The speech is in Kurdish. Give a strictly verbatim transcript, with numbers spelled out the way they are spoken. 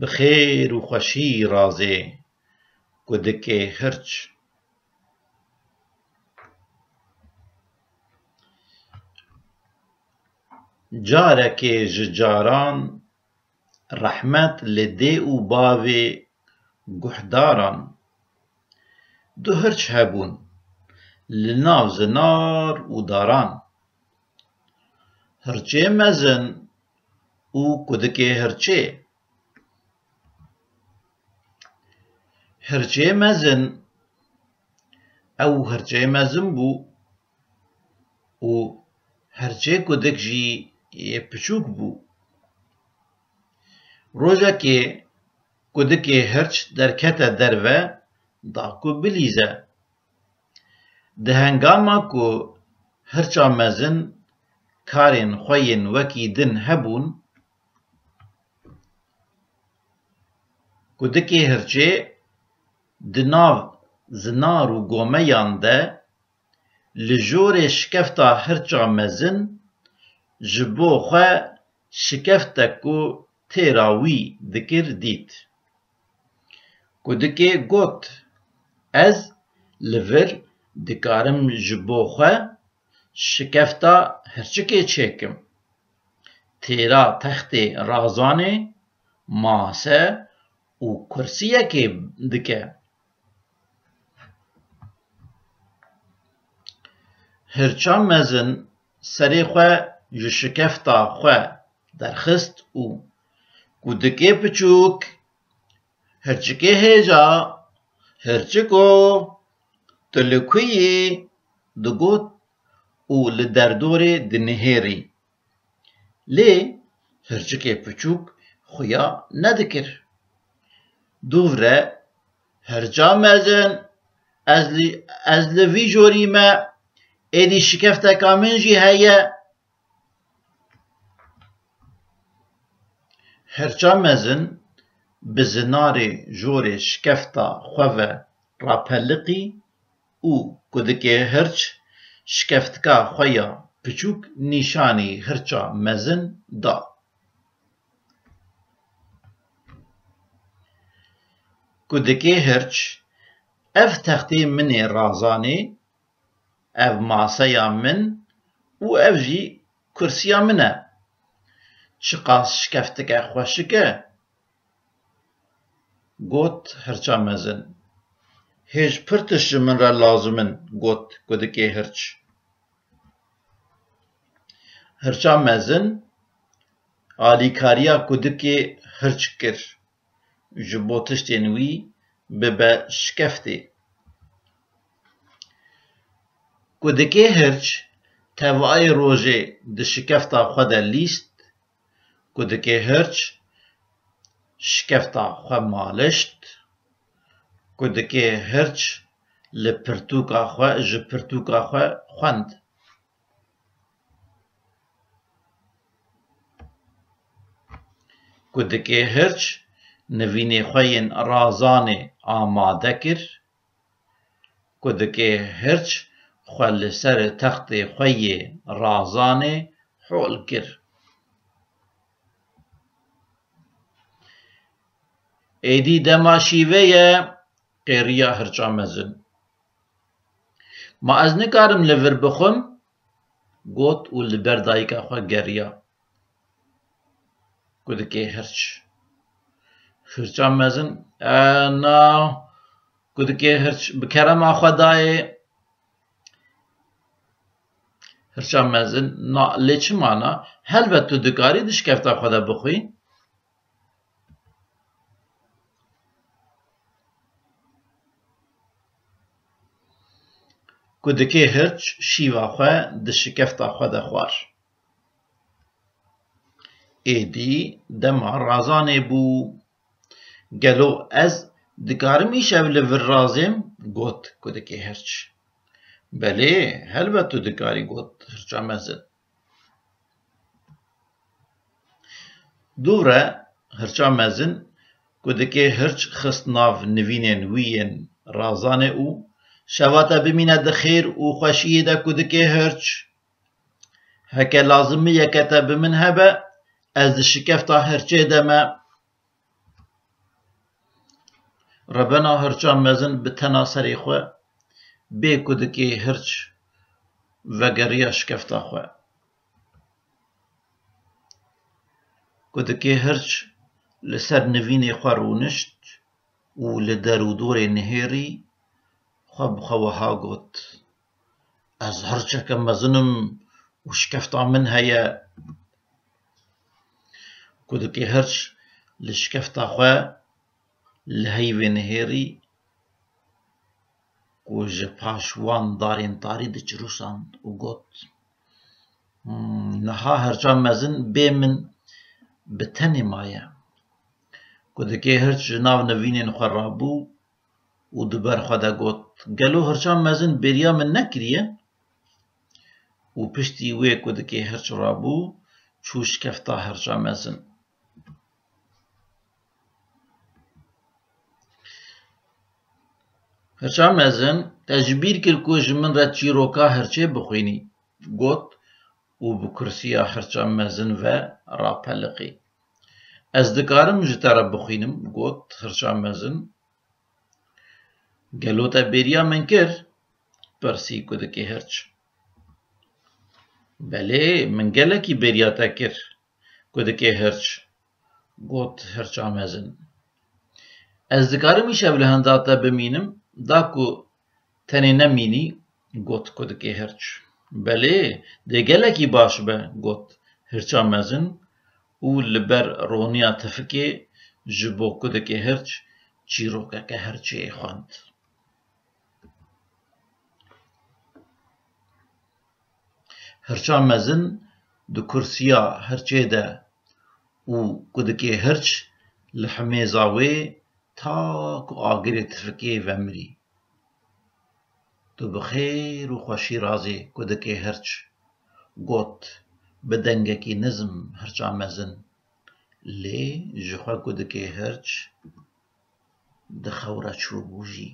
Bi xêr û xweşî razê kudikê hirç. Carekê ji caran rehmet li dê û bavê guhdaran. Du hirç hebûn li nav zinar û daran. Hirçê mezin û kudikê hirçê. Hirçê mezin, ew hirçê mezin bû û hirçê kudik jî yê piçûk bû. Rojekê kudikê hirç derkete derve da ku bilîze. Di hengama ku hirça mezin karên xwe yên wekî din hebûn, kudikê hirçê di nav zinar û gomeyan de li jorê şikefta hirça mezin ji bo xwe şikeftek ku têra wî dikir dît. Kudikê got, "Ez li vir dikarim ji bo xwe şikefta hirçikê çêkim." Têra textê razanê, mase û kursiyekê dike. Hirça mezin serê xwe ji şikefta xwe derxist û kudikê piçûk, "Hirçikê hêja, hirçiko, tu li ku yî?" digot û li derdorê dinihêrî. Lê hirçikê piçûk xuya nedikir. Dûvre, "Hirça mezin, ez li, ez li vî jorî me, êdî şikefteka min jî heye." Hirça mezin bi zinarê jorê şikefta xwe ve rapeliqî û kudikê hirç şikeftika xwe ya piçûk nîşanî hirça mezin da. Kudikê hirç, "Ev textê min ê razanê, ev maseya min û ev jî kursiya min e. Çiqas şikeftike xweşik e." Got hirça mezin, "Hêj pir tişt ji min re lazim in," got kudikê hirç. Hirça mezin alîkariya kudikê hirç kir, ji bo tiştên wî bibe şikeftê. Kudikê hirç tevayê rojê di şikefta xwe de lîst, kudikê hirç şikefta xwe malişt, kudikê hirç li pirtûka xwe, ji pirtûka xwe xwend. Kudikê hirç nivînê xwe yên razanê amade kir. Kudikê hirç xwe li ser textê xwe yê razanê hol kir. "Êdî dema şîvê ye," qêriya hirça mezin. "Ma ez nikarim li vir bixwim?" got û li ber dayika xwe geriya. Kudikê hirç. Hirça mezin, "E, na." Kudikê hirç, "Bi kerema xwe dayê." Hirça mezin, "Na, lê çima na? Helbet tu dikarî di şikefta xwe de bixwî." Kudikê hirç şîva xwe di şikefta xwe de xwar. Êdî dema razanê bû. "Gelo ez dikarim îşev li vir razêm?" got kudikê hirç. "Belê, helbet tu dikarî," got hirça mezin. Dû re hirça mezin kudikê hirç xist nav nivînên wî yên razanê û, "Şeva te bimîne di xêr û xweşiyê de kudikê hirç. Heke lazimiyeke te bi min hebe, ez di şikefta hirçê de me." Rebena Hirça Mezin bi tena serê xwe bê kudikê hirç vegeriya şikefta xwe. Kudikê hirç li ser nivînê xwe rûnişt û li derûdorê nihêrî xwe bi xwe wiha got, "Ez hirçeke mezin im û şikefta min heye." Kudikê hirç li şikefta xwe li heyvê nihêrî ku ji paş wan darên tarî diçirûsand û got, "Hmm, niha Hirça Mezin bê min bi tenê maye." Kudikê hirç ji nav nivînên xwe rabû û di ber xwe de got, "Gelo Hirça Mezin bêriya min nekiriye?" Û piştî wê kudikê hirç rabû, çû şikefta Hirça Mezin. Hirça Mezin, "Te ji bîr kir ku ji min re çîroka hirçê bixwînî?" got û bi kursiya Hirça Mezin ve rapeliqî. "Ez dikarim ji te re bixwînim?" got Hirça Mezin. "Gelo te bêriya min kir?" pirsî kudikê hirç. "Belê, min gelekî bêriya te kir, kudikê hirç," got Hirça Mezin. "Ez dikarim îşev li henda te bimînim, da ku tenê nemînî?" got kudikê hirç. "Belê, dê gelekî baş be," got Hirça Mezin û li ber roniya tifikê ji bo kudikê hirç çîrokeke hirçê xwend. Hirça Mezin di kursiya hirçê de û kudikê hirç li himêza wê ta ku agirê tifikê vemirî. "Tu bi xêr û xweşî razê kudikê hirç," got bi dengekî nizm Hirça Mezin. Lê ji xwe kudikê hirç di xew re çûbû jî.